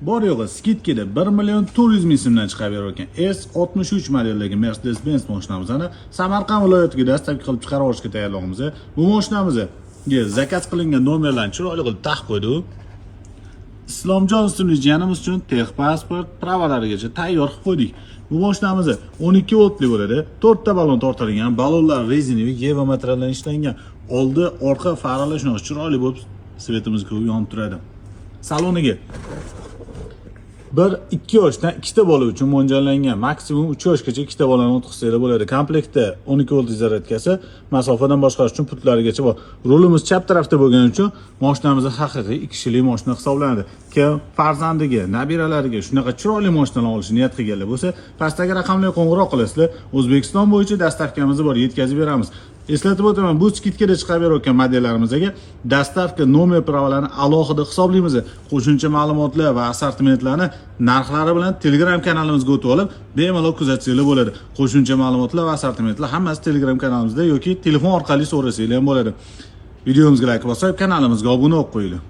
Bor yo'g'i скидка da 1 million 400 ming so'mdan chiqarib berayotgan S63 modeldagi Mercedes-Benz mashinamizni Samarqand viloyatiga доставка qilib chiqarib olishga tayyorlayapmiz. Bu mashinamizni заказ qilingan nomerlarni chiroyli qilib taqib qo'ydik. Islomjon ismli jiyanimiz uchun техпаспорт, права larigacha tayyor qilib qo'ydik. Bu mashinamiz 12 voltli bo'ladi. 4 ta balon tortilgan, balonlar резиновый, Yeva materialdan ishlangan. Oldi, orqa faralar shunaqa chiroyli bo'lib, свет imiz ko'p yonib turadi. Saloniga 1-2 yoshdan ikkita bola uchun mo'ljallangan, maksimum 3 yoshgacha ikkita bolani o'tkazsanglar bo'ladi. Komplektda 12 volt zaryadkasi, masofadan boshqarish uchun pultlarigacha bor. Rulimiz chap tarafda bo'lgani uchun mashinamiz haqiqiy ikki kishilik mashina hisoblanadi. Kim farzandiga, nabiralariga shunaqa chiroyli mashinalar olishni niyat qilganlar bo'lsa, pastdagi raqamlarga qo'ng'iroq qilasizlar. O'zbekiston bo'yicha доставка miz bor, yetkazib beramiz. Eslatib o'taman, bu скидка da chiqarib berayotgan modellarimizga доставка, nomer, права larni alohida hisoblaymiz. Qo'shimcha ma'lumotlar va assortimentlarni narxlari bilan Telegram kanalimizga o'tib olib, bemalol kuzatsanglar bo'ladi. Qo'shimcha ma'lumotlar va assortimentlar hammasi Telegram kanalimizda yoki telefon orqali so'rasanglar ham bo'ladi. Videomizga layk bosib, kanalimizga obuna bo'lib qo'yinglar.